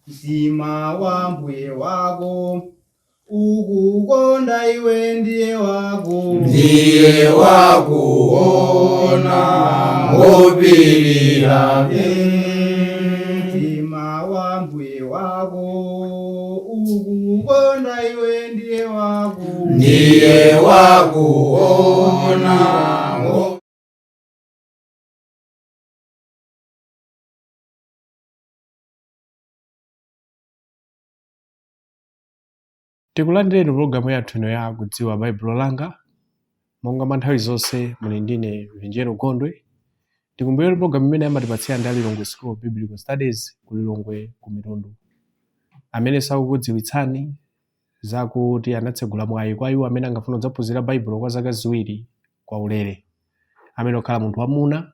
Mtima wa mbuye wako ukukonda iwe ndiye wako Ndiye wakuona ngopirira. Mtima wa mbuye wako ukukonda iwe ndiye wako Ndiye wakuona. Tikulandireni pulogalamu yathu ino ya Kudziwa Baibulo Langa. Monga mwa nthawi zonse, muli ndine Vinjero Gondwe. Tikumbukire pulogalamu imene amatipatsira ndi a Lilongwe School of Biblical Studies ku Lilongwe ku Mitundu, amene sakukudziwitsani zakuti anatsegula mwayi kwa iwo amene angafuna kudzaphunzira Baibulo kwa zaka 2 kwa ulere. Amene okhala munthu wamuna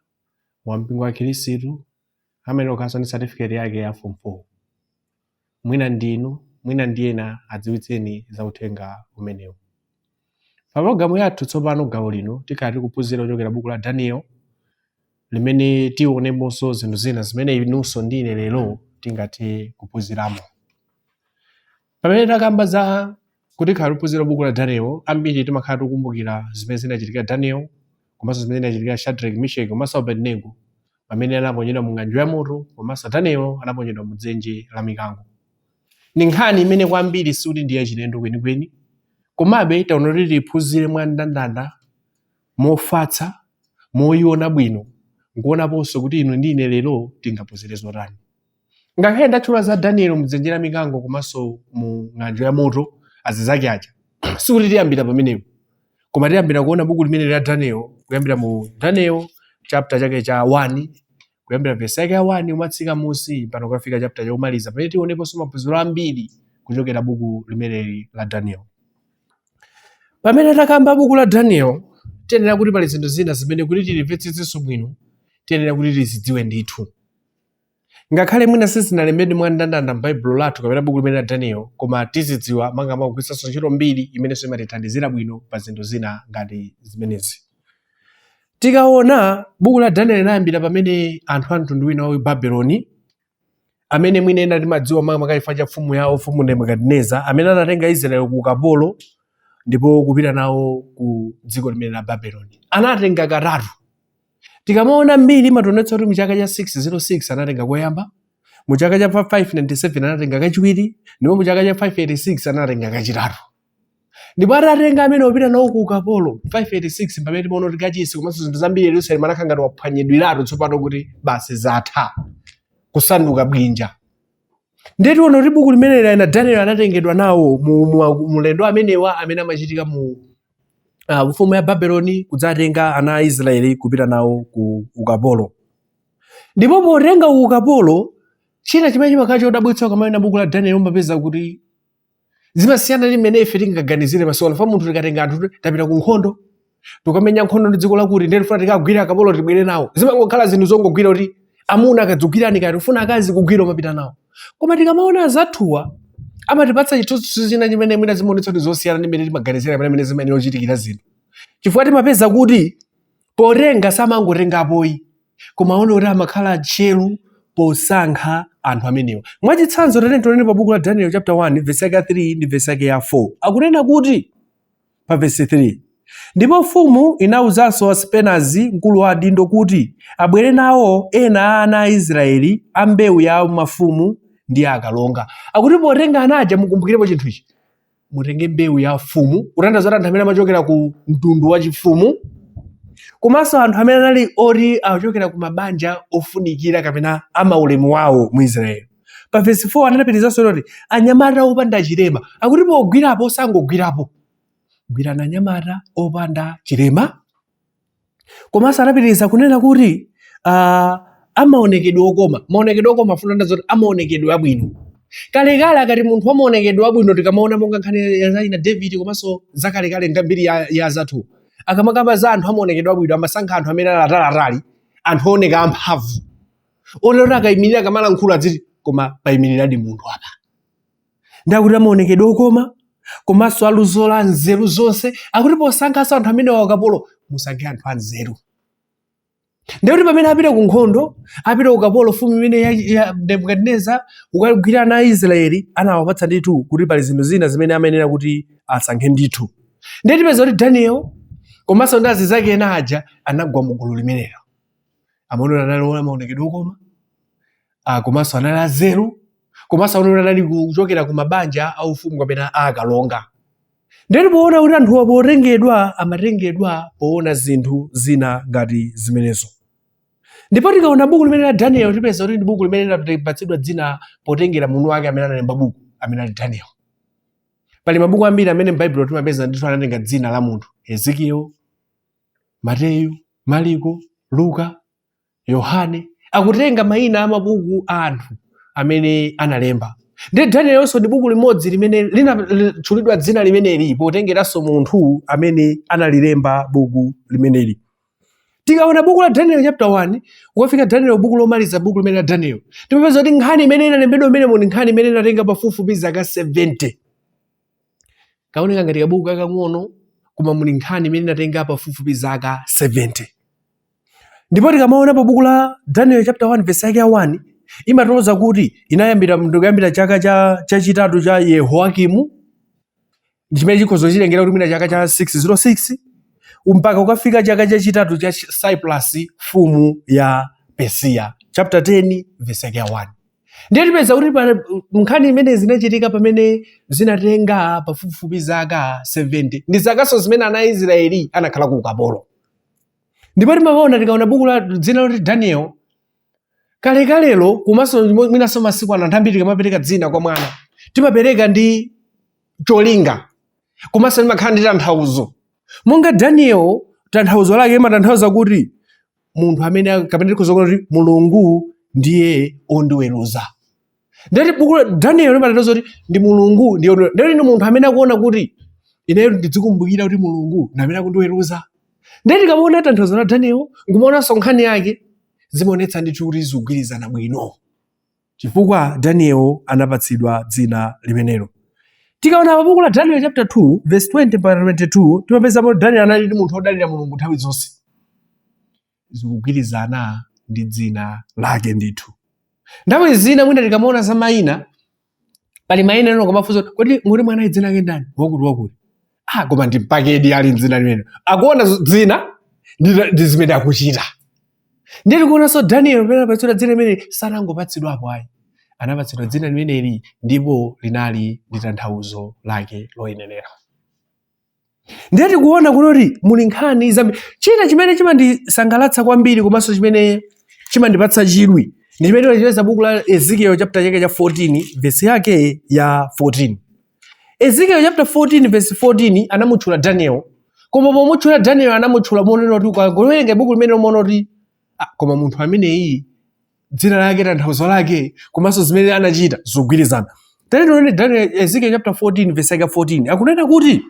wa mpingo wa Khristu, amene okhalanso ndi certificate yake ya form 4. Mwina ndinu, mwina ndi ena, adziwitseni za uthenga umenewu. Pa pologalamu yathu tsopano gawo lino tikhala tikuphunzira kuchokera buku la Daniel, limene tionemonso zinthu zina zimene inunso ndi ine lero tingathe kuphunziramo. Pamene takamba za kuti tikhala tikuphunzira buku la Daniel, ambiri timakhala tikukumbukira zimene zinachitikira Daniel komanso zimene zinachitikira Shadrach, Meshach komanso Abednego pamene anaponyedwa mu ng'anjo ya moto, komanso Daniel anaponyedwa mu dzenje la mikango. Ndi nkhani imene kwambiri sikuti ndi yachilendo kwenikweni, komabe taona kuti tiphunzire mwa ndandanda, mofatsa, moyiona bwino, nkuonaponso kuti inu ndi ine lero tingaphunzire zotani. Ngakhale ndatchula za Daniel mudzenje la mikango komanso mu ng'anjo ya moto azinzake aja, sikuti tiyambira pamenepo, koma tiyambira kuona buku limene la Daniel, kuyambira mu Daniel chapter chake cha 1, kuyambira verse yake ya 1 umatsika musi pano kukafika chapter chomaliza, pamene tioneponso maphunziro ambiri kuchokera buku limeneli la Daniel. Pamene takamba buku la Daniel, tiyenera kuti pali zinthu zina zimene kuti tilimvetsetsenso bwino tiyenera kuti tizidziwe ndithu. Ngakhale mwina sizinalembedwe mwa ndandanda m'Baibulo lathu kapena buku limene la Daniel, koma tizidziwa manga kugwiritsanso ntchito mbiri imenenso imatithandizira bwino pa zinthu zina ngati zimenezi. Tikaona buku la Daniel linayambira pamene anthu a mtundu wina wa Babeloni, amene mwina ena timadziwa makamaka chifukwa cha mfumu yawo, mfumu Nebukadineza, amene anatenga Israeli ku ukapolo ndipo kupita nawo ku dziko limene la Babeloni. Anatenga katatu. Tikamaona mbiri imationetsa kuti mu chaka cha 606 anatenga koyamba, mu chaka cha 597 anatenga kachiwiri, ndipo mu chaka cha 586 anatenga kachitatu. Ndipo atatenga amene opita nawo ku ukapolo 586, pamene timaona kuti kachisi komanso zinthu zambiri Yerusalemu anakhala ngati waphwanyidwiratu tsopano, kuti basi zatha kusanduka bwinja. Ndiye tiona kuti buku limeneli la Daniel anatengedwa nawo mu mulendo amenewa amene amachitika mu mfumu ya Babeloni kudzatenga ana a Israeli kupita nawo ku ukapolo. Ndipo potenga ku ukapolo, china chimene chimakhala chodabwitsa ukamaona buku la Daniel, umapeza kuti zimasiyana ndi mmene ife tingaganizire masiku ano. Fa munthu tikatenga anthu, tapita ku nkhondo, tukamenya nkhondo ndi dziko lakuti, ndiye tifuna tikagwira akapolo tibwere nawo, zimangokhala zinthu zongogwira kuti amuna akadzugwirani, kaya tifuna akazi kugwira umapita nawo. Koma tikamaona azathuwa amatipatsa chithunzithunzi china chimene mwina zimaonetsa kuti zosiyana ndi mmene timaganizira kapena mmene zimayenera kuchitikira zinthu, chifukwa timapeza kuti potenga samangotengapoyi, koma aone kuti amakhala tcheru posankha anthu amenewa. Mwachitsanzo, tatiyeni tionene pa buku la Daniel chapter 1 verse yake ya 3 ndi verse yake ya 4. Akunena kuti pa verse 3, "Ndipo mfumu inawuzanso Asipenazi mkulu wa adindo kuti abwere nawo ena a ana a Israeli a mbewu ya mafumu ndi akalonga." Akuti potenga ana aja, mukumbukirepo chinthu ichi, mutenge mbewu ya mfumu, kutanthauza kuti anthu amene amachokera ku mtundu wa chifumu, komanso anthu amene anali oti achokera ku mabanja ofunikira kapena amaulemu wawo mu Israeli. Pa verse 4 anapitirizanso kuti anyamata opanda chilema. Akuti pogwirapo osangogwirapo, gwirani anyamata opanda chilema. Komanso anapitiriza kunena kuti amaonekedwe okoma. Maonekedwe okoma afuna kunena zoti amaonekedwe abwino. Kalekale akati munthu wamaonekedwe abwino, tikamaona monga nkhani ya za David komanso zakalekale ngambiri ya zathu, akamakamba za anthu amaonekedwe abwino amasankha anthu amene ali ataliatali, anthu ooneka amphamvu, otero akayimirira, akamalankhula adziti koma payimiriradi munthu apa. Ndakuti amaonekedwe okoma komanso aluso la nzeru zonse. Akuti posankhanso anthu amene wakapolo, musankhe anthu anzeru. Ndekuti pamene apita ku nkhondo, apita ukapolo, mfumu imene ya Nebukadineza ukagwira ana a Israeli, anawapatsa ndithu kuti pali zinthu zina zimene amayenera kuti asankhe ndithu. Ndiye tipeza kuti Daniel komanso ndi azinzake ena aja anagwa mu gulu limenelo. Amaonera anali maonekedwe okoma, komanso anali azeru, komanso amaonera anali kuchokera ku mabanja aufumu kapena a akalonga. Ndiye poona kuti anthuwa potengedwa amatengedwa poona zinthu zina ngati zimenezo. Ndipo tikaona buku limene la Daniel, tipeza kuti ndi buku limene linapatsidwa dzina potengera mwini wake amene analemba buku, amene ali Daniel. Pali mabuku ambiri amene m'Baibulo timapeza ndithu anatenga dzina la munthu: Ezekiel, Mateyu, Mariko, Luka, Yohane, akutenga mayina a mabuku a anthu amene analemba. Ndi Danielonso ndi buku limodzi limene linatchulidwa dzina limeneli potengeranso munthu amene analilemba buku limeneli. Tikaona buku la Daniel chapter 1 ukafika Daniel buku lomaliza, buku limene la Daniel, timapeza kuti nkhani imene inalembedwa imenemo ndi nkhani imene inatenga pafupifupi zaka 70. Kaoneka ngati kabuku kakang'ono, koma muli nkhani imene inatenga pafupifupi zaka 70. Ndipo tikamaona pa buku la Daniel chapter 1 verse yake ya 1, imatiuza kuti inayambira ndikuyambira chaka chachitatu cha Yehoyakimu, chimene chikhoza kuchitengera kuti mwina chaka cha 606 mpaka ukafika chaka chachitatu cha Cyrus mfumu ya Persia, chapter 10 verse yake ya 1. Ndiye tipeza kuti nkhani imene zinachitika pamene zinatenga pafupifupi zaka 70 ndi zakanso zimene ana a Israeli anakhala ku ukapolo. Ndipo timaona tikaona buku la dzina loti Daniel kalekalelo, komanso mwinanso masiku ano, anthu ambiri tikamapereka dzina kwa mwana timapereka ndi cholinga, komanso limakhala ndi tanthauzo. Monga Daniel, tanthauzo lake limatanthauza kuti munthu amene, kapena tikhoza kuona kuti Mulungu ndiye ondiweruza. Ndeti buku la Daniel limatanthauza kuti ndi Mulungu ndiye ondiweruza. Ndeti ndi munthu amene akuona kuti ineyo ndizikumbukira kuti Mulungu ndi amene akundiweruza. Ndeti tikamaona tanthauzo la Daniel nkumaonanso nkhani yake, zimaonetsa ndithu kuti zikugwirizana bwino, chifukwa Daniel anapatsidwa dzina limenelo. Tikaona pa buku la Daniel chapter 2 verse 20 mpaka 22, timapezapo Daniel anali ndi munthu wodalira Mulungu nthawi zonse. Zikugwirizana ndi dzina lake ndithu. Nthawi zina mwina tikamaona za mayina, pali mayina ena kumafunsa kuti kodi ngoti mwana dzina lake ndani, wakuti wakuti, koma ndi mpakedi ali dzina limene akuona dzina ndi zimene akuchita. Ndiye tikuonanso Daniel pamene anapatsidwa dzina limeneli, sanangopatsidwapo ayi, anapatsidwa dzina limeneli ndipo linali ndi tanthauzo lake loyenera. Ndiye tikuona kuti muli nkhani zambiri. China chimene chimandisangalatsa kwambiri komanso chimene chimandipatsa chidwi ndi chimene timachipeza buku la Ezekiel chapter chake cha 14 verse yake ya 14. Ezekiel chapter 14 verse 14 anamutchula Daniel, koma pomutchula Daniel anamutchula monena kuti ukangowerenga buku limene umaona kuti koma munthu ameneyi dzina lake, tanthauzo lake komanso zimene anachita zogwirizana. Tatione Daniel, Ezekiel chapter 14 verse yake 14, akunena kuti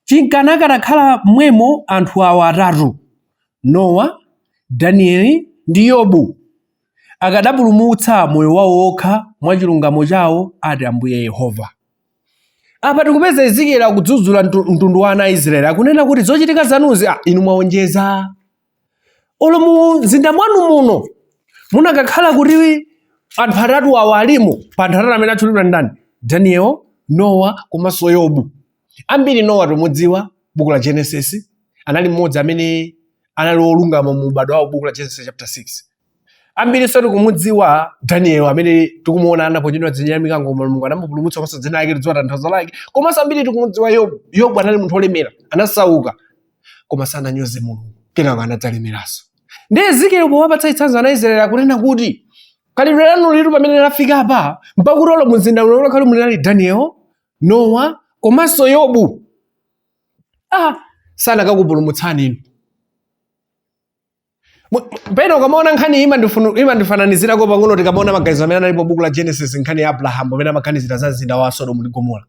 chinkana akanakhala mmwemo anthu awa atatu, Nowa, Danieli ndi Yobu, akadapulumutsa moyo wawo wokha mwa chilungamo chawo, ati Ambuye Yehova. Apa tikupeza Ezekiel akudzudzula mtundu wa ana a Israeli, akunena kuti zochitika zanuzi, inu mwaonjeza. Olo mu mzinda mwanu muno munakakhala kuti anthu atatu awa alimo, pa anthu atatu amene atchulidwa ndani? Daniel, Nowa komanso Yobu. Ambiri Nowa tumudziwa, buku la Genesis, anali mmodzi amene anali wolungama mu m'badwo wawo, buku la Genesis chapter 6. Ambirinso tikumudziwa Daniel amene tikumuona anaponyedwa dzenje la mikango, koma Mulungu anamupulumutsa, komanso dzina lake tidziwa tanthauzo lake. Komanso ambiri tikumudziwa Yobu. Yobu anali munthu wolemera, anasauka koma sananyoze Mulungu, kenako anadzalemeranso. Ndi Ezekiel powapatsa chitsanzo ana Israeli akunena kuti khalidwe lanu litu pamene lafika apa, mpakuti olo mumzinda uno unakhale munali Daniel, Nowa komanso Yobu, sanakakupulumutsani inu. Pena ukamaona nkhani imandifananizirako pang'ono tikamaona maganizo amene analipo buku la Genesis, nkhani ya Abrahamu pamene amaganizira za mzinda wa Sodomu ndi Gomora.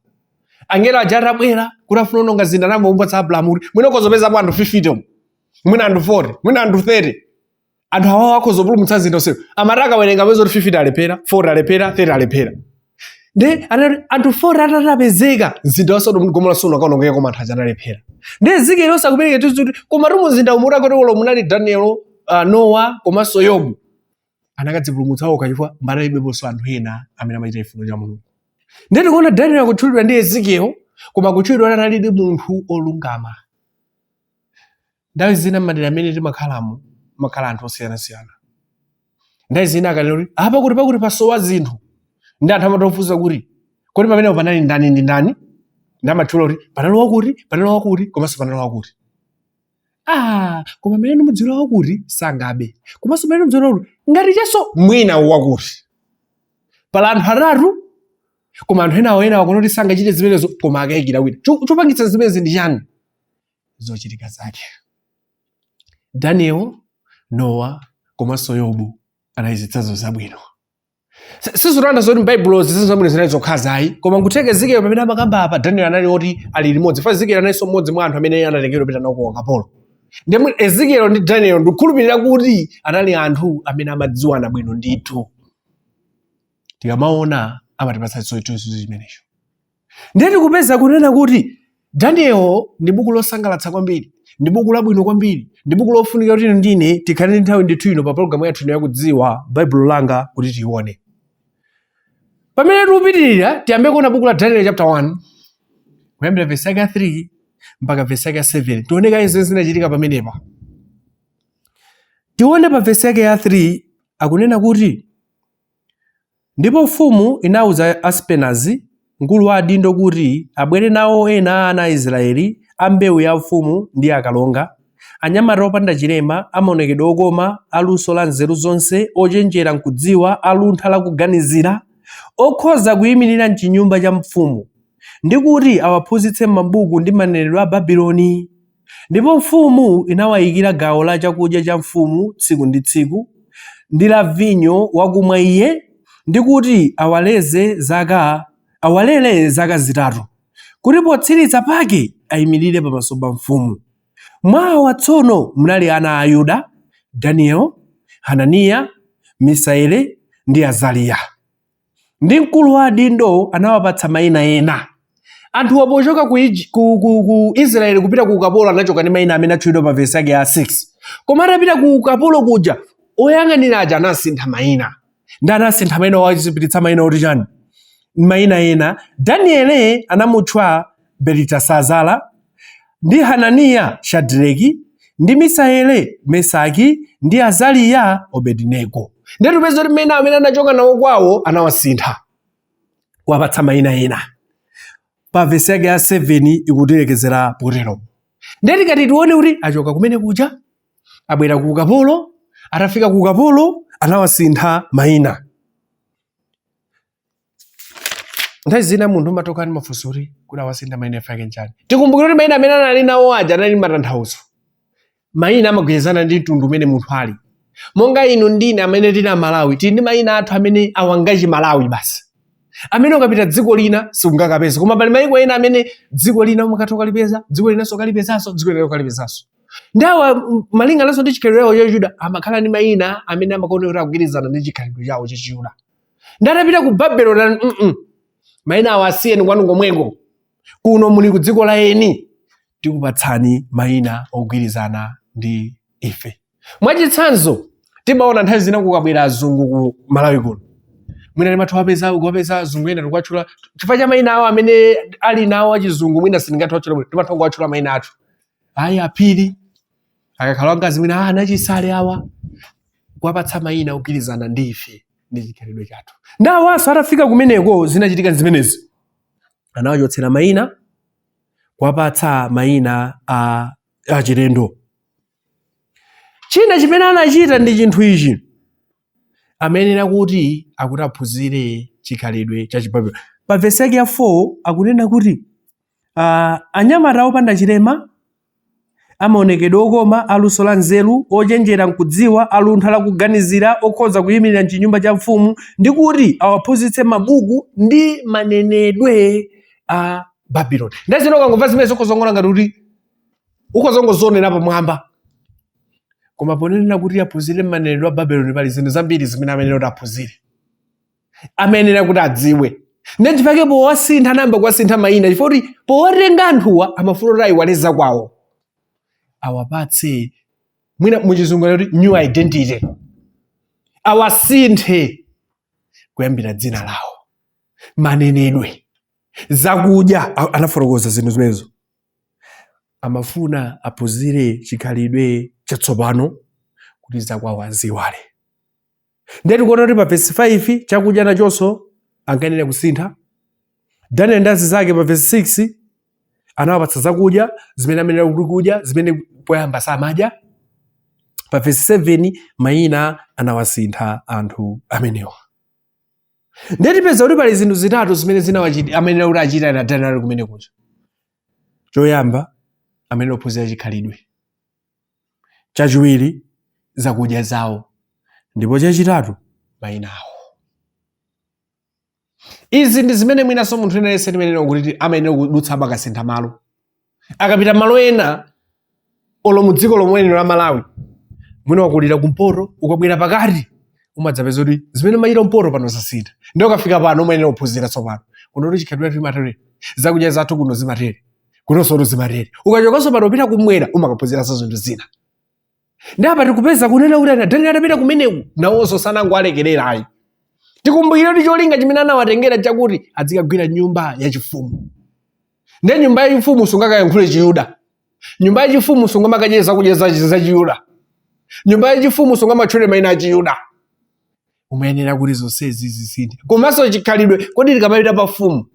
Angelo aja atabwera kuti afuna kuononga mzinda, anamupatsa Abrahamu kuti mwina ukhoza kupezapo anthu 50 umu, mwina anthu 40, mwina anthu 30, anthu awawo akhoza kupulumutsa mzinda onsewo. Amati akawerenga apeza kuti 50 alephera, 40 alephera, 30 alephera. Ndi anati anthu 40 atatapezeka, mzinda wa Sodomu ndi Gomora sunakaonongeka, koma anthu aja analephera. Ndi Ezekiel onse akupereka chithunzi kuti koma tu mumzinda umu utakoti olo munali Daniel, Nowa komanso Yobu anakadzipulumutsa okha chifukwa panalibeponso anthu ena amene amachita chifuniro cha Mulungu. Ndiye tikuona Daniel akutchulidwa ndi Ezekiel, koma kutchulidwa kuti analidi munthu olungama. Nthawi zina m'madera amene timakhalamo makhala anthu osiyanasiyana. Nthawi zina akanena kuti apa kuti pakuti pasowa zinthu, ndi anthu amatofunsa kuti kodi pamenepo panali ndani ndi ndani, ndi amatchula kuti panali wakuti, panali wakuti, komanso panali wakuti. Ah, koma amene ndimudziwira wakuti sangabe, komanso amene ndimudziwira wakuti ngati cheso mwina wakuti. Pala anthu atatu, koma anthu enawo ena akuona kuti sangachite zimenezo, koma akayikira wina. Chopangitsa zimenezi ndi chani? Zochitika zake. Daniel, Nowa komanso Yobu anali zitsanzo zabwino. Sizikutanthauza zoti m'Baibulo zitsanzo zabwino zinali zokhazi ayi, koma nkutheka Ezekiel pamene amakamba apa, Daniel anali oti ali limodzi. Fa Ezekiel analinso mmodzi mwa anthu amene anatengedwa kupita nawo ku ukapolo. Ndiye Ezekiel ndi Daniel ndikukhulupirira kuti anali anthu amene amadziwana bwino ndithu. Tikamaona amatipatsa chithunzithunzi chimenecho. Ndiye tikupeza kunena kuti Daniel ndi buku losangalatsa kwambiri, ndi buku labwino kwambiri, ndi buku lofunika kuti inu ndine tikhale ndi nthawi ndithu ino pa pologalamu yathu ino yakudziwa Baibulo langa kuti tione. Pamene tikupitirira tiyambe kuona buku la Daniel chapter 1 kuyambira verse yake ya 3 mpaka verse yake ya 7. Tione kaye zimene zinachitika pamenepa. Tione pa verse yake ya 3 akunena kuti, Ndipo mfumu inauza Asipenazi, mkulu wa adindo kuti abwere nawo ena a ana a Israyeli, a mbewu yaufumu ndi akalonga, anyamata opanda chilema, a maonekedwe okoma, a luso la nzeru zonse, ochenjera m'kudziwa, a luntha la kuganizira, okhoza kuimirira m'chinyumba cha mfumu, ndi kuti awaphunzitse mabuku ndi manenedwe a Babiloni. Ndipo mfumu inawaikira gawo la chakudya cha mfumu tsiku ndi tsiku, ndi la vinyo wakumwa iye, ndi kuti awalere zaka 3, kuti potsiriza pake aimirire pamaso pa mfumu. Mwa awa tsono munali ana a Yuda, Danieli, Hananiya, Misaele ndi Azariya. Ndi mkulu wa adindo anawapatsa mayina ena. Anthuwa pochoka ku Israeli kupita ku ukapolo anachoka ndi mayina amene atchulidwa pa vesi yake ya 6. Koma atapita ku ukapolo kuja, oyang'anira aja anasintha mayina. Ndi anasintha mayina wazipititsa mayina oti chani? Mayina ena. Daniele anamutchwa Belitasazara, ndi Hananiya Shadireki, ndi Misaele Mesaki, ndi Azariya Obedinego. Ndiye tipeza kuti mayina amene anachoka nawo kwawo anawasintha kuwapatsa mayina ena. Pa vesi yake ya 7 ikutilekezera potero. Ndiye tikati tione kuti achoka kumene kuja, abwera ku ukapolo, atafika ku ukapolo anawasintha mayina. Nthawi zina munthu umatoka ndi mafunso kuti kuti awasintha mayina efake nchani. Tikumbukire kuti mayina amene anali nawo aja anali matanthauzo. Mayina amagwirizana ndi mtundu umene munthu ali. Monga inu ndine amene tili Amalawi, tili ndi mayina athu amene awangachi Malawi basi, amene ukapita dziko lina sungakapeze, koma pali mayiko ena amene dziko lina umakatha ukalipeza, dziko linanso ukalipezanso, dziko lina ukalipezanso. Ndi awa malingananso ndi chikhalidwe chawo cha Chiyuda amakhala ndi mayina amene amakonda kuti akugwirizana ndi chikhalidwe chawo cha Chiyuda. Ndi atapita ku Babeloni, mayina awa asiyeni kwanu komweko, kuno muli ku dziko la eni, tikupatsani mayina ogwirizana ndi ife. Mwachitsanzo, timaona nthawi zina kukabwera azungu ku Malawi kuno, mwina timatha kuwapeza azungu ena tikuwatchula chifukwa cha mayina awo amene ali nawo achizungu, mwina sindingathe kuwatchula bwino, timatha kuwatchula mayina athu. Ayi aphiri akakhala wamkazi mwina anachisale awa, kuwapatsa mayina ogwirizana ndi ife ndi chikhalidwe chathu. Ndi awanso atafika kumeneko zinachitika zimenezi, anawachotsera mayina kuwapatsa mayina a achilendo. China chimene anachita ndi chinthu ichi, amayenera kuti akuti aphunzire chikhalidwe cha Chibabuloni. Pa vesi yake ya 4 akunena kuti anyamata opanda chilema, amaonekedwe okoma, aluso la nzeru, ochenjera nkudziwa, aluntha la kuganizira, okhoza kuyimirira mchinyumba cha mfumu, ndi kuti awaphunzitse mabuku ndi manenedwe a Babuloni. Ndazino ukangomva zimene ukhoza kungoona ngati kuti ukhoza kungozionera pamwamba, koma ponenera kuti aphunzire manenedwe a Babuloni pali zinthu zambiri zimene amayenera kuti aphunzire, amayenera kuti adziwe. Ndiye chifukwa powasintha anayamba kuwasintha mayina, chifukwa kuti powatenga anthuwa amafuna kuti ayiwale zakwawo, awapatse Mwina muchizungu kuti new identity. Awasinthe kuyambira dzina lawo, manenedwe, zakudya. Anafotokoza zinthu zimenezo. Amafuna aphunzire chikhalidwe chatsopano kuti zakwawo aziwale. Ndiye tikuona kuti pa vesi 5 chakudya nachonso ankayenera kusintha. Daniel ndi azinzake pa vesi 6 anawapatsa zakudya zimene amayenera kuti kudya, zimene poyamba samadya. Pa vesi 7 mayina anawasintha anthu amenewa. Ndiye tipeza kuti pali zinthu zitatu zimene amayenera kuti achite na Daniel ali kumene kuja. Choyamba, amayenera kuphunzira chikhalidwe. Chachiwiri, zakudya zawo. Ndipo chachitatu, mayina awo. Izi ndi zimene mwinanso munthu ena yense timenera kuti amayenera kudutsa akasintha malo. Akapita malo ena, olo mu dziko lomwelo la Malawi, mwina wakulira kumpoto, ukabwera pakati umadzapeza kuti zimene umachita kumpoto pano zasintha. Ndiye ukafika pano umayenera kuphunzira tsopano. Kuno kuti chikhalidwe timatere, zakudya zathu kuno zimatere, kunonso zimatere. Ukachokanso pano upita kumwera umakaphunziranso zinthu zina. Ndi apa tikupeza kunena kuti ana Daniel atapita kumeneku nawonso sanangoalekerera ayi. Tikumbukire kuti cholinga chimene anawatengera chakuti adzikagwira nyumba yachifumu. Ndiye nyumba yachifumu sungakayankhule Chiyuda. Nyumba yachifumu sungamakadye zakudya za Chiyuda. Nyumba yachifumu sungamatchule mayina a Chiyuda. Umayenera kuti zonsezi zisinthe. Komanso chikhalidwe, kodi tikamapita pa mfumu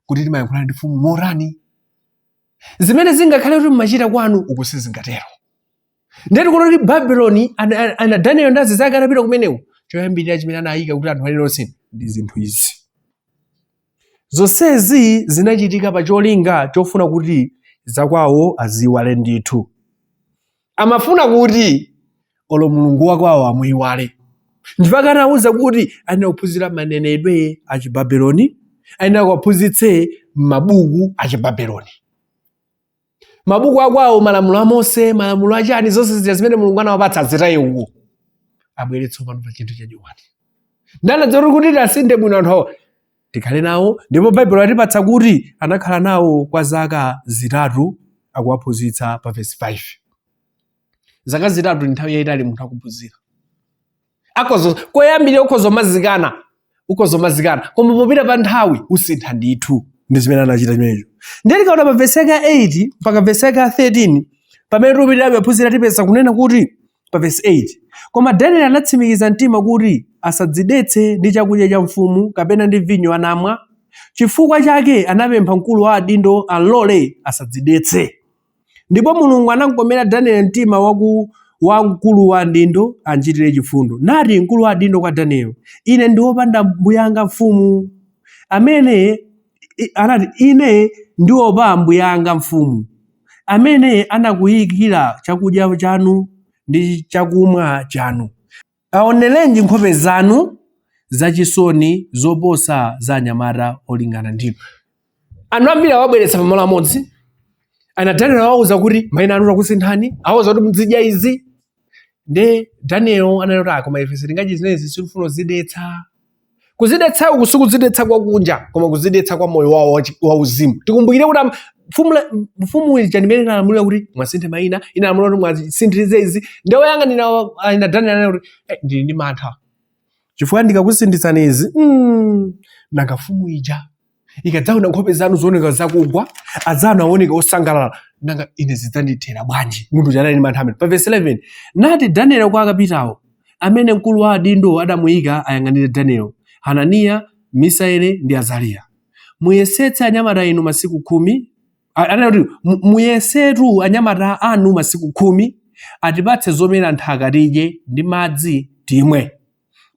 kuti timayankhulana ndi mfumu motani? Zimene zingakhale kuti mumachita kwanu uku sizingatero. Ndiye tikuona kuti Babeloni ana Daniel ndi azinzake atapita kumeneko, choyambirira chimene anayika kuti anthu alilonse ndi zinthu izi. Zonsezi zinachitika pa cholinga chofuna kuti zakwawo aziwale ndithu. Amafuna kuti olo Mulungu wakwawo amuiwale. Ndipaka anawuza kuti ayenera kuphunzira manenedwe a Chibabeloni, ayenera kuwaphunzitse mabuku a Chibabeloni. Mabuku akwawo, malamulo a Mose, malamulo achani, zonse zija zimene Mulungu anawapatsa azitaye uko. Abwere tsopano pa chinthu chachiwani. Ndanadziwa kuti tasinthe bwino anthu awo. Tikhale nawo, ndipo Baibulo latipatsa kuti anakhala nawo kwa zaka 3 akuwaphunzitsa pa verse 5. Zaka 3 ndi nthawi yayitali munthu akuphunzira. Akhoza koyambirira ukhoza umazikana, ukhoza umazikana, koma popita pa nthawi usintha ndithu. Ndi zimene anachita chimenecho. Ndiye tikaona pa verse yake 8 mpaka verse yake 13, pamene tikupitirabe kuphunzira tipeza kunena kuti pa verse 8, koma Daniel anatsimikiza mtima kuti asadzidetse ndi chakudya cha mfumu kapena ndi vinyo anamwa. Chifukwa chake anapempha mkulu wa adindo amlole asadzidetse. Ndipo Mulungu anamkomera Daniel mtima wa mkulu wa adindo amchitire chifundo. Nati mkulu wa adindo kwa Daniel, ine ndiopa mbuyanga mfumu, amene anati ine ndiopa mbuyanga mfumu, amene anakuyikira chakudya chanu ndi chakumwa chanu. Aonerenji nkhope zanu zachisoni zoposa za anyamata olingana ndinu. Anthu ambiri awabweretsa pamalo amodzi. Ana Daniel awauza kuti mayina anu takusinthani, awauza kuti muzidya izi. Nde Daniel anati kuti, koma ife sitingadye zimenezi, sitifuna kuzidetsa. Kuzidetsa uku sikuzidetsa kwakunja, koma kuzidetsa kwa moyo wawo wauzimu. Tikumbukire kuti mfumu ija ndimene inalamulira kuti mwasinthe mayina, inalamulira kuti mwasinthirize izi. Nde woyang'anira ina Daniel anati kuti, ndili ndi mantha. Chifukwa ndikakusinthitsani izi, nanga mfumu ija ikadzaona nkhope zanu zooneka zakugwa, adzanu aoneka osangalala, nanga ine zidzandithera bwanji? Munthu uja anali ndi mantha amene. Pa verse 11, nati Daniel kwa akapitawo, amene mkulu wa adindo adamuyika ayang'anire Daniel, Hananiya, Misaeli ndi Azariya, muyesetse anyamata inu masiku 10, anati kuti, muyesetu anyamata anu masiku 10, atipatse zomera nthaka tidye ndi madzi timwe.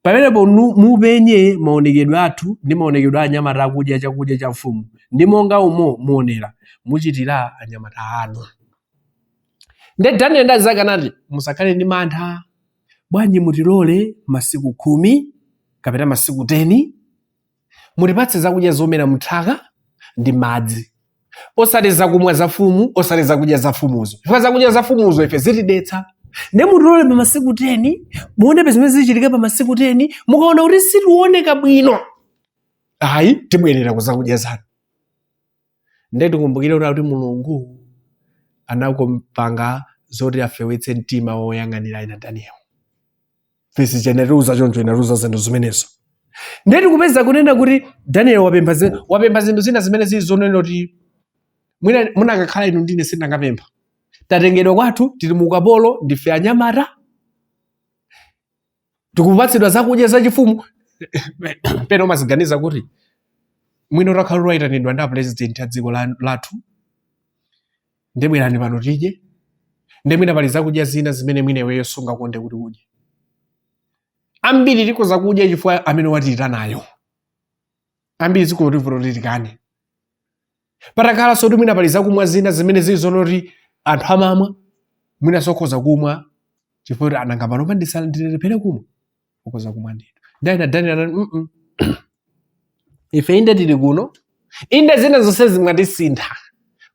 Pamenepo mupenye maonekedwe athu ndi maonekedwe a anyamata akudya chakudya cha mfumu, ndi monga umo muonera, muchitira anyamata anu. Nde Daniel ndi anzake anati, musakhale ndi mantha, bwanji mutilole masiku 10 kapena masiku 10, mutipatse zakudya zomera mnthaka ndi madzi, osati zakumwa za mfumu, osati zakudya za mfumuzo, chifukwa zakudya za mfumuzo ife zitidetsa. Nde mutilole pa masiku 10, muone zimene zichitika pa masiku 10, mukaona kuti sitioneka bwino, ayi, tibwerera ku zakudya zanu. Nde tikumbukire kuti Mulungu anakupanga zoti afewetse mtima woyang'anira ina Daniel. Vesi chenatiuza choncho, inatiuza zinthu zimenezo. Ndiye tikupeza kunena kuti Daniel wapempha zinthu zina zimene zili zonena kuti mwina munakakhala inu ndine sindingapempha. Tatengedwa kwathu, tili mu ukapolo, ndife anyamata, tikupatsidwa zakudya zachifumu. Pena umaziganiza kuti mwina utakhala wayitanidwa ndi apresident a dziko lathu, ndiye bwerani pano tidye, ndiye mwina pali zakudya zina zimene mwina iweyo sungakonde kuti udye. Ambiri tikoza kudya chifukwa amene watiyitanayo, ambiri zikuti kuti tikane. Patakhalanso kuti mwina pali zakumwa zina zimene zili zonoti anthu amamwa, mwina sokhoza kumwa chifukwa kuti ananga pano pandisala ndilephere kumwa, ukhoza kumwa ndithu. Ndayina Daniel anati, Ife inde tili kuno, inde zina zonse zimwatisintha,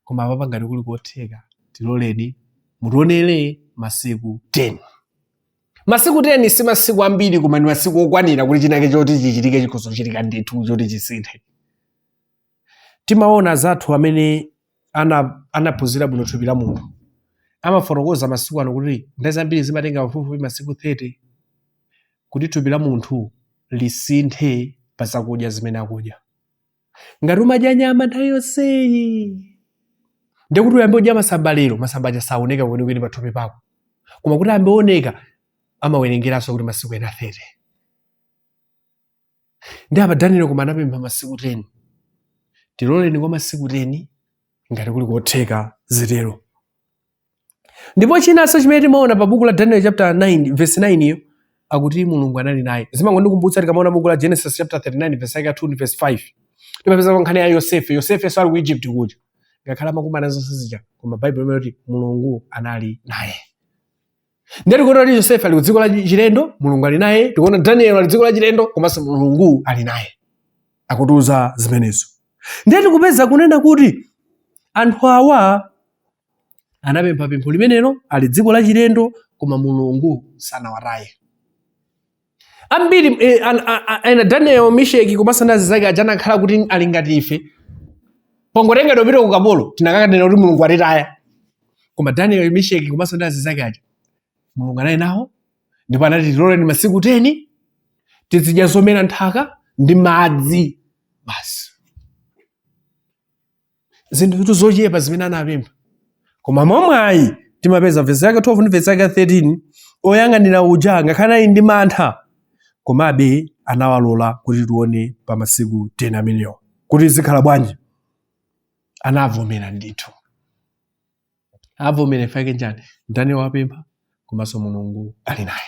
koma apapa ngati kuli kotheka tiloleni mutionere masiku 10. Masiku 10 si masiku ambiri, koma ndi masiku okwanira kuti chinake choti chichitike chikhoza kuchitika ndithu, choti chisinthe. Timaona zathu amene anaphunzira bwino thupi la munthu amafotokoza masiku ano kuti nthawi zambiri zimatenga pafupifupi masiku 30 kuti thupi la munthu lisinthe pa zakudya zimene akudya. Ngati umadya nyama nthawi yonseyi, ndiye kuti uyambe kudya masamba lero, masamba aja saoneka kwenikweni pa thupi pako, koma kuti ayambe oneka amawerengeranso kuti masiku ena 30. Ndi apa Daniel koma anapempha masiku 10, tiloleni kwa masiku 10 ngati kuli kotheka zitero. Ndipo chinanso chimene timaona pa buku la Daniel chapter 9 verse 9 iyo, akuti Mulungu anali naye. Zimangondikumbutsa tikamaona buku la Genesis chapter 39 verse yake 2 ndi verse 5, timapeza pa nkhani ya Yosefe. Yosefe sali ku Egypt kuja, ngakhale amakumana zonse zija, koma Bible imati Mulungu anali naye. Ndiye tikuona kuti Yosefe ali ku dziko la chilendo, Mulungu ali naye. Tikuona Daniel ali dziko la chilendo, komanso Mulungu ali naye, akutiuza zimenezo. Ndiye tikupeza kunena kuti anthu awa anapempha pempho limenelo, ali dziko la chilendo, koma Mulungu sanawataye. Ambiri ena Daniel, Misheki komanso ndi azinzake aja anakhala kuti ali ngati ife, pongotengedwa kupita ku ukapolo tinakakanena kuti Mulungu atitaya. Koma Daniel, Misheki komanso ndi azinzake aja, Mulungu anali nawo, ndipo anati tiloleni masiku 10 tizidya zomera nthaka ndi madzi basi. Zinthu zochepa zimene anapempha, koma momwayi timapeza vesi yake 12 ndi vesi yake 13, oyang'anira uja ngakhale anali ndi mantha, komabe anawalola kuti tione pa masiku 10 amenewo kuti zikhala bwanji. Anavomera ndithu, avomera ifake njani? Daniel wapempha, komanso Mulungu ali naye.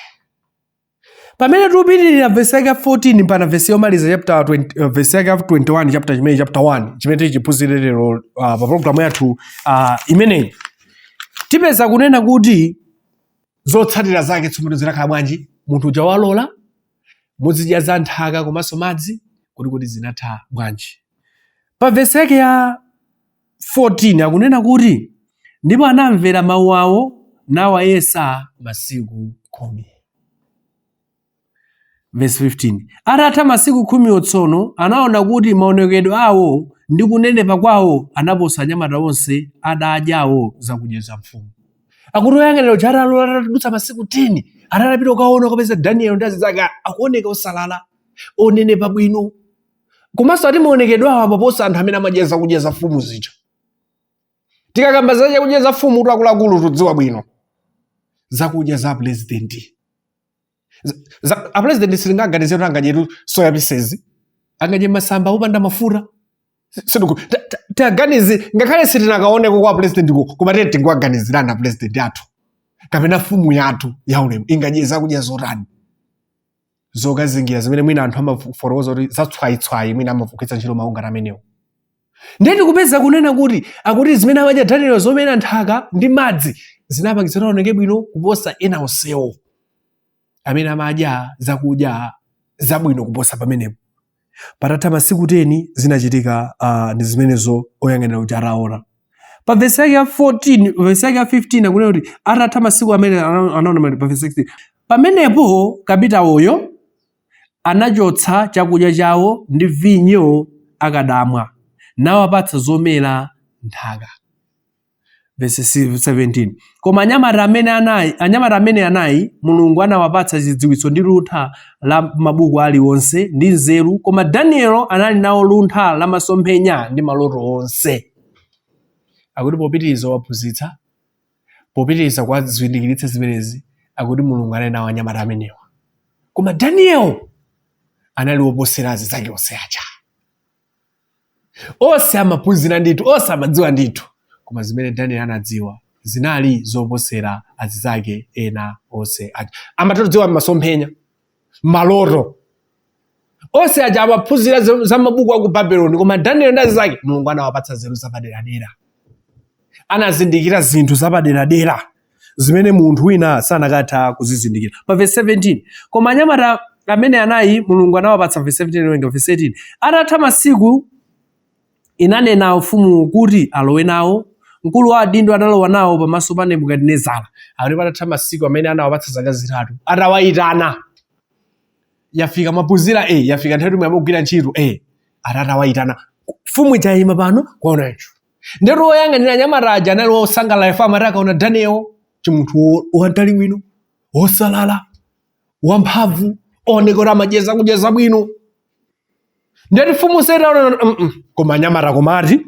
Pamene tikupitirira vesi yake 14 mpaka vesi yomaliza chapter 20, vesi yake 21 chapter chimene chapter 1 chimene tichiphunzire lero pa programu yathu imeneyi, tipeza kunena kuti zotsatira zake tsopano zinakhala bwanji. Munthu uja walola muzidya za nthaka komanso madzi, kuti zinatha bwanji. Pa vesi yake ya 14 akunena kuti ndipo anamvera mawu awo nawayesa masiku 10. Verse 15, atatha masiku 10 tsono anaona kuti maonekedwe awo ndi kunenepa kwawo anaposa anyamata onse adadyawo zakudya za mfumu. Akuti oyang'anira uja atalola, atadutsa masiku 10, atapita kukaona, kupeza Daniel ndi azinzake akuoneka osalala, onenepa bwino, komanso ati maonekedwe awo amaposa anthu amene amadya zakudya za mfumu zija. Tikakamba za chakudya za mfumu tu akuluakulu tudziwa bwino zakudya za president. A president sitingaganize kuti angadye soya pieces, angadye masamba opanda mafuta. Tiaganize, ngakhale sitinakaoneko kwa president ko, koma tiye tingowaganizirana president athu kapena mfumu yathu ya ulemu ingadye zakudya zotani, zokazingira zimene mwina anthu amafotokoza kuti zatswayitswayi, mwina amagwiritsa ntchito mawu ngati amenewo. Ndiye tikupeza kunena kuti akuti zimene amadya Daniel zomera nthaka ndi madzi zinapangitsa kuti aoneke bwino kuposa ena onsewo amene amadya zakudya zabwino kuposa pamenepo. Patatha masiku 10 zinachitika ndi zimenezo oyang'anira uja ataona. Pa vesi yake ya 14, vesi yake ya 15 akunena kuti atatha masiku amene anaona, pa vesi 16, pamenepo kapitawoyo anachotsa chakudya chawo ndi vinyo akadamwa, nawapatsa zomera nthaka. Verse 17, koma anyamata amene anayi Mulungu anawapatsa chidziwitso ndi luntha la mabuku aliwonse ndi nzeru, koma Danielo anali nawo luntha la masomphenya ndi maloto onse. Akuti popitiriza waphunzitsa, popitiriza kuwazindikiritsa zimenezi, akuti Mulungu anali nawo anyamata amenewa, koma Daniel anali woposera azinzake onse aja. Onse amaphunzira ndithu, onse amadziwa ndithu, koma zimene Daniel anadziwa zinali zoposera azinzake ena onse aja. Amatha kudziwa masomphenya, maloto. Onse aja amaphunzira za mabuku aku Babeloni, koma Daniel ndi azinzake Mulungu anawapatsa nzeru zapaderadera, anazindikira zinthu zapaderadera zimene munthu wina sanakatha kuzizindikira. Pa verse 17, koma anyamata amene anayi Mulungu anawapatsa, verse 17 werenga, verse 18, atatha masiku inanena mfumu kuti alowe nawo. Mkulu wa adindo analowa nawo pamaso pa Nebukadinezara. Akuti patatha masiku amene anawapatsa zaka 3, atawayitana, yafika maphunzira, yafika nthawi yomwe amagwira ntchito, atatawayitana mfumu ija pano kwaona icho. Ndetu woyang'anira anyamata aja anali wosangalala, ife amati akaona Daniel, chimunthu wantali bwino, wosalala, wamphamvu, oneka kuti amadyeza kudya zabwino. Ndeti mfumu setaona koma anyamata, komati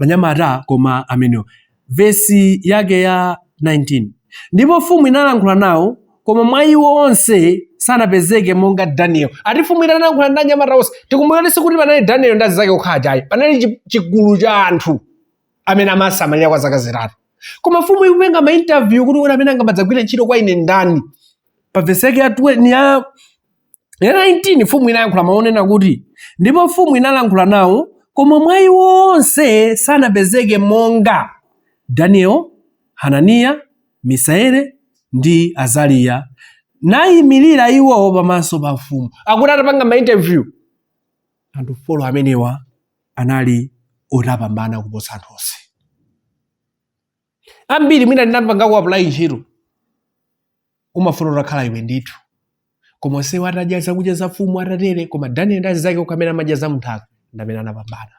anyamata koma amenewo. Vesi yake ya 19, ndipo mfumu inalankhula nawo, koma mwa iwo onse sanapezeke monga Daniel. Ati mfumu inalankhula ndi anyamata onse. Tikumbukire sikuti panali Daniel ndi azinzake okha ajayi, panali chigulu cha anthu amene amasamalira kwa zaka 3. Koma mfumu ikupenga ma interview kuti amene angamadzagwira ntchito kwa ine ndani. Pa vesi yake ya 19, mfumu inayankhula maonena kuti, ndipo mfumu inalankhula nawo, koma mwa iwo onse sanapezeke monga Daniel, Hananiya, Misaeli ndi Azariya, nayimirira iwo pamaso pa mfumu. Akuti atapanga ma interview, anthu 4 amenewa anali otapambana kuposa anthu onse. Ambiri mwina ndinapanga apply ntchito, umafuna utakhala iwe ndithu, koma onsewo atadya zakudya za mfumu atatere, koma Daniel ndi azinzake okha amene amadya za munthaka ndi amene anapambana.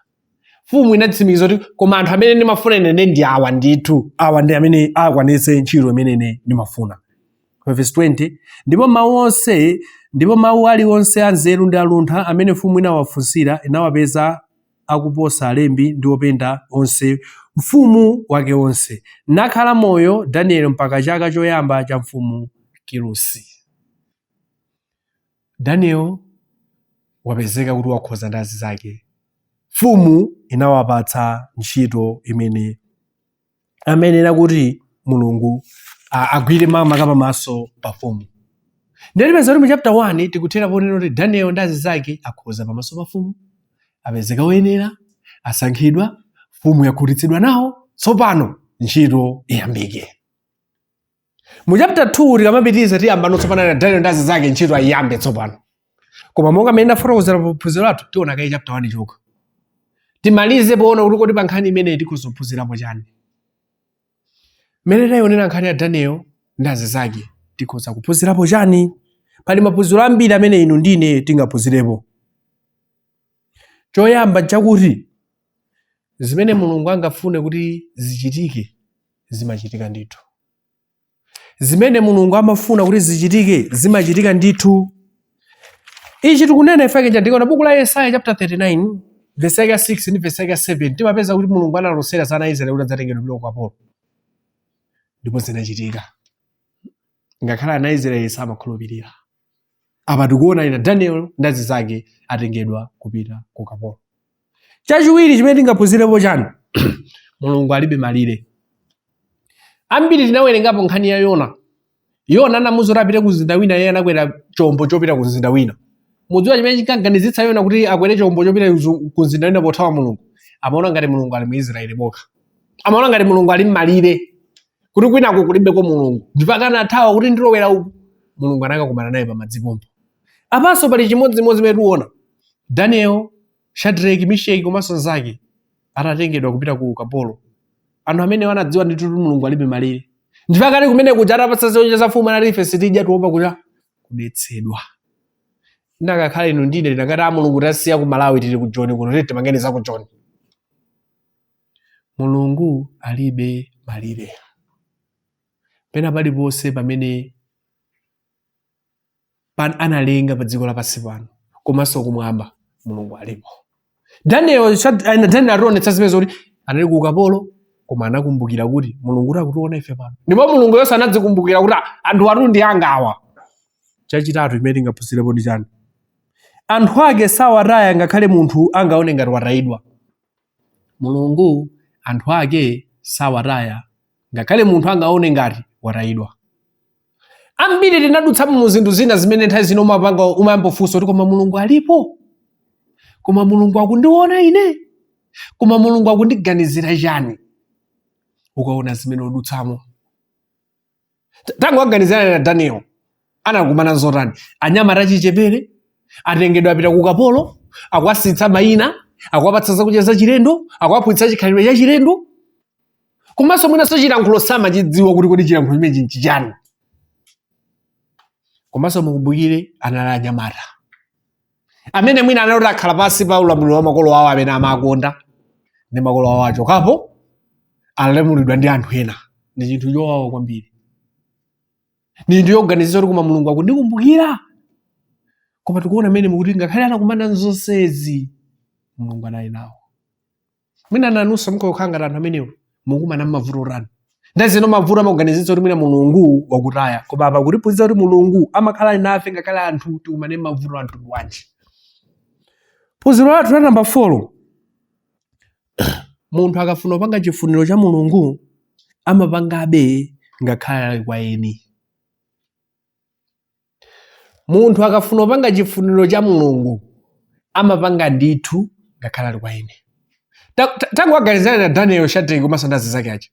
Mfumu inatsimikiza kuti koma anthu amene ndimafuna ine ndi awa ndithu, awa ndi amene akwanitse ntchito imene ine ndimafuna. Verse 20, ndipo mawu aliwonse anzeru ndi aluntha amene mfumu inawafunsira inawapeza akuposa alembi ndi openda onse mfumu wake onse. Nakhala moyo Daniel mpaka chaka choyamba cha mfumu Kirusi. Daniel wapezeka kuti wakhoza ndi azinzake. Mfumu inawapatsa ntchito imene amenera kuti Mulungu agwire makamaka pamaso pa mfumu. Ndiye tipeza kuti mu chapter 1 tikuthera ponena kuti Daniel ndi azinzake akhoza pamaso pa mfumu, apezeka oyenera, asankhidwa, mfumu yakhutitsidwa nawo, tsopano ntchito iyambike. Mu chapter 2 tikamapitiriza tiyamba tsopano na Daniel ndi azinzake ntchito ayiyambe tsopano. Koma monga mmene ndafotokozera pa phunziro lathu, tiona kaye chapter 1 chokha. Timalize poona kuti kodi pa nkhani imeneyi tikhoza kuphunzirapo chani. Mmene tayionera nkhani ya Daniel ndi azinzake, tikhoza kuphunzirapo chani? Pali maphunziro ambiri amene inu ndi ine tingaphunzirepo. Choyamba nchakuti zimene Mulungu angafune kuti zichitike zimachitika ndithu. Zimene Mulungu amafuna kuti zichitike zimachitika ndithu. Ichi tikunena ife kenja ndikaona buku la Yesaya chapter 39 verse yake ya 6 ndi verse yake ya 7, timapeza kuti Mulungu analosera za ana a Israeli kuti adzatengedwa kupita ku ukapolo, ndipo zinachitika ngakhale ana a Israeli samakhulupirira. Apa tikuona ina Daniel ndi azinzake atengedwa kupita ku ukapolo. Chachiwiri chimene tingaphunzirepo chani, Mulungu alibe malire. Ambiri tinawerengapo nkhani ya Yona. Yona anamuwuza kuti apite ku mzinda wina, iye anakwera chombo chopita ku mzinda wina. Mudziwa chimene chinkaganizitsa Yona kuti akwere chombo chopita ku mzinda wina pothawa Mulungu? Amaona ngati Mulungu ali mu Israeli mokha, amaona ngati Mulungu ali m'malire, kuti kwinako kulibeko Mulungu, ndipo akanathawa kuti ndilowera uku, Mulungu anakakumana naye pamadzi pompo. Apanso pali chimodzimodzi imene tikuona Daniel, Shadrach, Meshach komanso nzake atatengedwa kupita ku ukapolo. Anthu amene anadziwa ndithu kuti Mulungu alibe malire, ndipo akati kumene kuja atapatsa zakudya za mfumu anati ife sitidya, tiopa kuti kudetsedwa. Ndakakhala inu ndine ndinakati a Mulungu tasiya ku Malawi, tili ku Joni kuno, titi timangeni za ku Joni. Mulungu alibe malire. Pena paliponse pamene analenga pa dziko lapansi pano komanso kumwamba, Mulungu alipo. Daniel Daniel ationetsa zimene zoti anali ku ukapolo, koma anakumbukira kuti Mulungu akutiona ife pano, ndipo Mulungu yonse anadzikumbukira kuti, "Ah, anthu atu ndi angawa." Chachitatu imene tingaphunzirepo ndi chani? Anthu ake sawataya ngakhale munthu angaone ngati watayidwa. Mulungu anthu ake sawataya ngakhale munthu angaone ngati watayidwa. Ambiri tinadutsa mu zinthu zina zimene nthawi zino umapanga, umayambofunsa kuti, "Koma Mulungu alipo? Koma Mulungu akundiona ine? Koma Mulungu akundiganizira chani?" Ukaona zimene udutsamo, tangoganizirana na Daniel anakumana zotani. Anyamata achichepere atengedwa, apita ku ukapolo, akuwasintha mayina, akuwapatsa zakudya zachilendo, akuwaphunzitsa chikhalidwe chachilendo, komanso mwinanso chilankhulo samachidziwa kuti kodi chilankhulo chimenechi nchichani. Komanso mukumbukire, anali anyamata amene mwina anali akhala pansi pa ulamuliro wa makolo awo amene amakonda, ndi makolo awo achokapo, alamulidwa ndi anthu ena. Ndi chinthu chowawa kwambiri, ndi chinthu choganiza kuti, "Koma Mulungu akundikumbukira?" Koma tikuona mmene mukuti ngakhale anakumana nzonsezi, Mulungu anali nawo. Mwina nanunso mukukhala ngati anthu amenewo, mukumana mmavuto otani ndazino, mavuto amakuganizitsa kuti mwina Mulungu wakutaya. Koma apa kutiphunzitsa kuti Mulungu amakhala ali nafe ngakhale anthu tikumane mavuto a mtundu wanji. Phunziro lathu la namba 4: munthu akafuna kupanga chifuniro cha Mulungu, amapangabe ngakhale ali kwa eni. Munthu akafuna kupanga chifuniro cha Mulungu, amapanga ndithu ngakhale ali kwa eni. Tangoganizana na Daniel, Shadrach komanso ndi azinzake aja,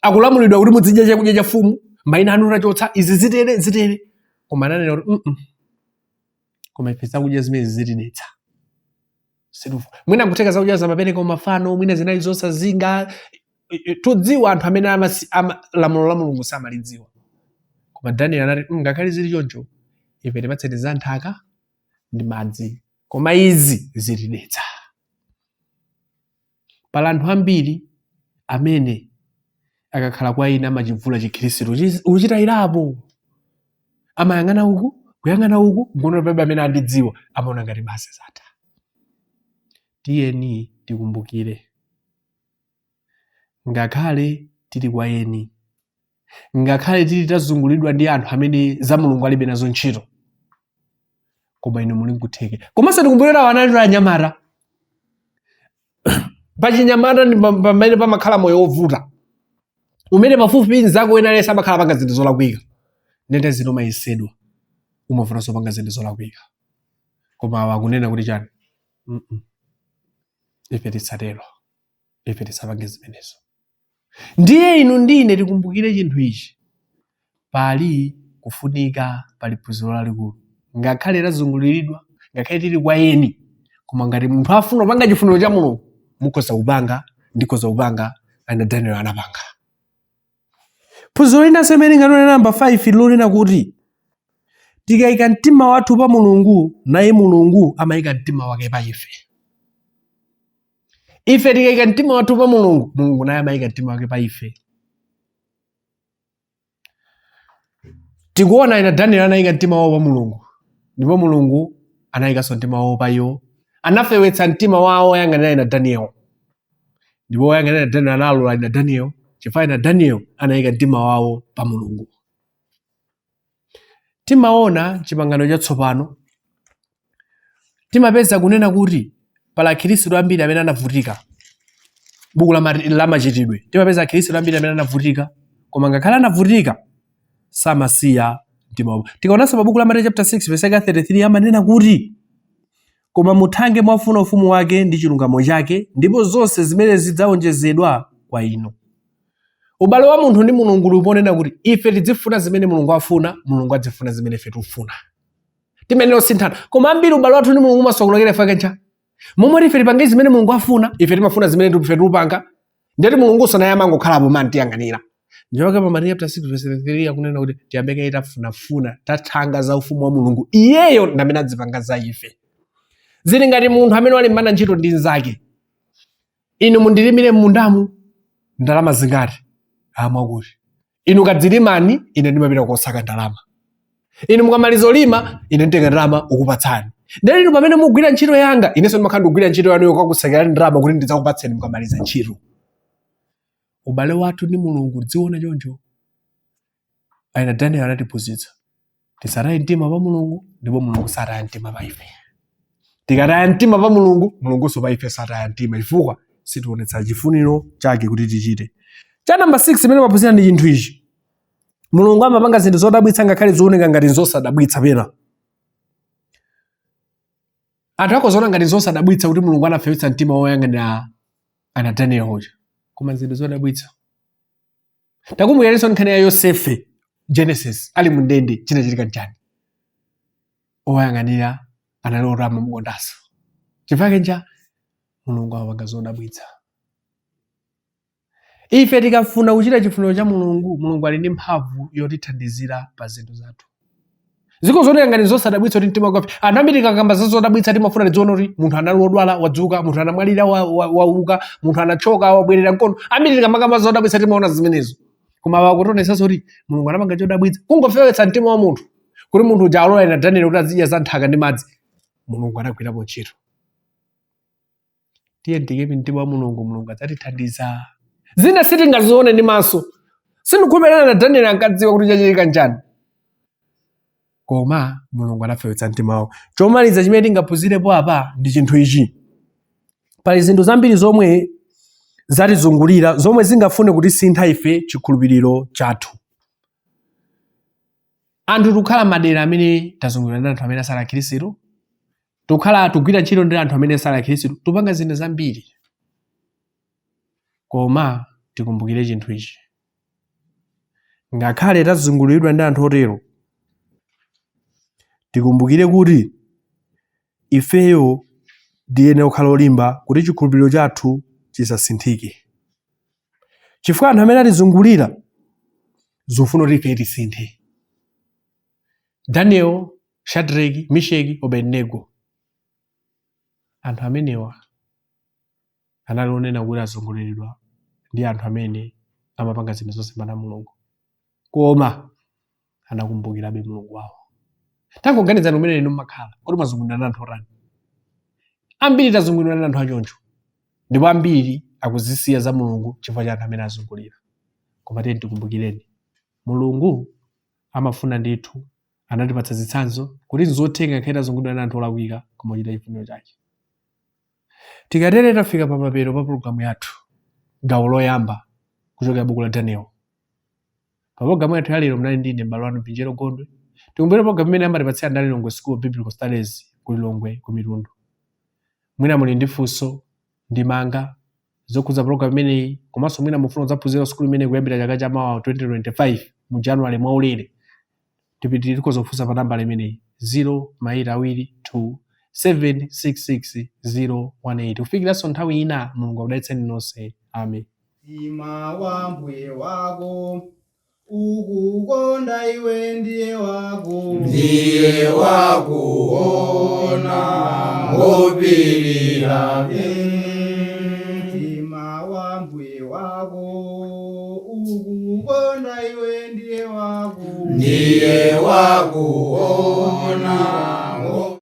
akulamulidwa kuti muzidya chakudya cha mfumu, mayina anu tachotsa, izi zitere zitere, koma ananena kuti, Koma ife zakudya zimene zitidetsa situfu." Mwina nkutheka zakudya zamapereka mafano, mwina zinali zosazinga. Tudziwa anthu amene lamulo la Mulungu samalidziwa. Koma Daniel anati, Ngakhale zili choncho, ife tipatseni za nthaka ndi madzi, koma izi zitidetsa." Pali anthu ambiri amene akakhala kwa ena amachivula chikhristu, uchitayirapo, amayang'ana uku, kuyang'ana uku, nkuona palibe amene andidziwa, amaona ngati basi zatha. Tiyeni tikumbukire, ngakhale tili kwa eni, ngakhale tili tazungulidwa ndi anthu amene za Mulungu alibe nazo ntchito, koma inu muli nkutheke. Komanso tikumbukire, awo anali anyamata. Pachinyamata ndi pamene pamakhala moyo wovuta, umene pafupifupi mzako wena aliyense amakhala panga zinthu zolakwika. Ndende zino umayesedwa, umafunanso panga zinthu zolakwika. Koma awa akunena kuti chani? Ife tisatero, ife tisapange zimenezo." Ndiye inu ndine tikumbukire chinthu ichi, pali kufunika, pali phunziro lalikulu. Ngakhale tazunguliridwa, ngakhale tili kwa eni, koma ngati munthu afuna kupanga chifuniro cha Mulungu, mukhoza kupanga, ndikhoza kupanga. Ana Daniel anapanga. Phunziro linanso imene inganone namba 5, lonena kuti tikayika mtima wathu pa Mulungu, naye Mulungu amayika mtima wake pa ife. Ife tikayika mtima wathu pa Mulungu, Mulungu naye amayika mtima wake pa ife. Tikuona ina Daniel anayika mtima wawo pa Mulungu, ndipo Mulungu anayikanso mtima wawo pa iwo. Anafewetsa mtima wawo oyang'anira ina Daniel, ndipo oyang'anira Daniel analola ina Daniel, chifukwa ina Daniel anayika mtima wawo pa Mulungu. Timaona Chipangano Chatsopano, timapeza kunena kuti pali akhristu ambiri amene anavutika. Buku la Machitidwe, timapeza akhristu ambiri amene anavutika, koma ngakhale anavutika, samasiya mtima wawo. Tikaonanso pa buku la Mateyu chapter 6 verse 33, amanena kuti, "Koma muthange mwafuna ufumu wake ndi chilungamo chake, ndipo zonse zimene zidzawonjezedwa kwa inu." Ubale wa munthu ndi Mulungu uli ponena kuti ife tidzifuna zimene Mulungu afuna, Mulungu adzifuna zimene ife tikufuna. Timenera osinthana. Koma ambiri ubale wathu ndi Mulungu umasokonekera ife kencha momwe ife tipange zimene Mulungu afuna, ife timafuna zimene ife tikupanga. Ndeti Mulungu naye amangokhalapo mantiyang'anira. Njoke pa Mateyu chapter 6 verse 33 akunena kuti tiyambe kaye tafunafuna, tathanga za ufumu wa Mulungu, iyeyo ndamene adzipanga za ife. Zili ngati munthu amene walimbana ntchito ndi nzake: "Inu mundilimire mmundamu, ndalama zingati?" Amwakuti inu kadzilimani, ine ndimapita kosaka ndalama. Inu mukamaliza ulima, ine nditenga ndalama ukupatsani. Ndeno inu pamene mugwira ntchito yanga, inenso ndimakhala ndikugwira ntchito yanuyo kakusekerani ndalama kuti ndidzakupatseni mukamaliza ntchito. Ubale wathu ndi Mulungu tidziona choncho. Aina Daniel anatiphunzitsa tisataye mtima pa Mulungu, ndipo Mulungu sataya mtima pa ife. Tikataya mtima pa Mulungu, Mulungunso pa ife sataya mtima, chifukwa sitionetsa chifuniro chake kuti tichite. Cha namba 6 imene maphunzira ndi chinthu ichi: Mulungu amapanga zinthu zodabwitsa ngakhale zioneka ngati zosadabwitsa. Pena anthu akozaona ngati zosadabwitsa kuti Mulungu anafewetsa mtima woyang'anira ana Daniel uja, koma zinthu zodabwitsa. Takumbukiranso nkhani ya Yosefe, Genesis, ali mundende, chinachitika nchani? Oyang'anira anali oti amamukondanso. Chifukwa ncha Mulungu amapanga zodabwitsa. Ife tikafuna kuchita chifuniro cha Mulungu, Mulungu ali ndi mphamvu yotithandizira pa zinthu zathu. Ziko zooneka ngati zosadabwitsa kuti mtima wake. Anthu ambiri tikakamba za zodabwitsa timafuna tidzione kuti munthu anali wodwala wadzuka, munthu anamwalira wauka, munthu anachoka wabwerera mkono. Ambiri tikamakamba zodabwitsa timaona zimenezo, koma wakutionetsanso kuti Mulungu anapanga chodabwitsa kungofewetsa mtima wa munthu kuti munthu uja alola ina Daniel kuti azidya za nthaka ndi madzi. Mulungu anagwirapo ntchito. Tiye tiyike mtima wa Mulungu, Mulungu adzatithandiza. Zina sitingazione ndi maso. Sindikukhulupirira na Daniel ankadziwa kuti chachitika nchani, koma Mulungu anafewetsa mtima wawo. Chomaliza chimene tingaphunzirepo apa ndi chinthu ichi: pali zinthu zambiri zomwe zatizungulira zomwe zingafune kutisintha ife chikhulupiriro chathu. Anthu tikukhala madera amene tazungulira ndi anthu amene asali akhristu, tikukhala tikugwira ntchito ndi anthu amene sali akhristu, tupanga zinthu zambiri, koma tikumbukire chinthu ichi: ngakhale tazunguliridwa ndi anthu otero, tikumbukire kuti ifeyo tiyenera kukhala olimba kuti chikhulupiriro chathu chisasinthike, chifukwa anthu amene atizungulira zofuna kuti ife tisinthe. Daniel, Shadrach, Meshach, Abednego, anthu amenewa anali onena kuti azunguliridwa ndi anthu amene amapanga zinthu zosemphana Mulungu, koma anakumbukirabe Mulungu wawo. Tangoganizani kumene inu mmakhala kuti mwazungulidwa ndi anthu otani. Ambiri tazungulidwa ndi anthu achoncho, ndipo ambiri akuzisiya za Mulungu chifukwa cha anthu amene azungulira. Koma tiye tikumbukireni, Mulungu amafuna ndithu anatipatsa zitsanzo kuti nzotheka ngakhale tazungulidwa ndi anthu olakwika, koma kuchita chifuniro chake. Tikatere tafika pamapeto pa pologalamu yathu, gawo loyamba kuchokera buku la Daniel. Pa pologalamu yathu ya lero munali ndine m'bale wanu Vinjero Gondwe. Tikumbukire pologalamu imene amatipatsira ndi Lilongwe School of Biblical Studies ku Lilongwe ku Mitundu. Mwina muli ndi funso, ndemanga zokhudza pologalamu imeneyi, komanso mwina mufuna kudzaphunzira sukulu imeneyi kuyambira chaka cha mawa 2025 mu January mwaulere, tipitiri tikhoza kufunsa pa nambala imeneyi 0 maita awiri 2 766 018. Kufikiranso nthawi ina, Mulungu akudalitseni nonse. Amen. Mtima wa mbuye wako ukukonda iwe ndiye wako. Ndiye wakuona ngopirira. Mtima wa mbuye wako ukukonda iwe ndiye wako. Ndiye wakuona.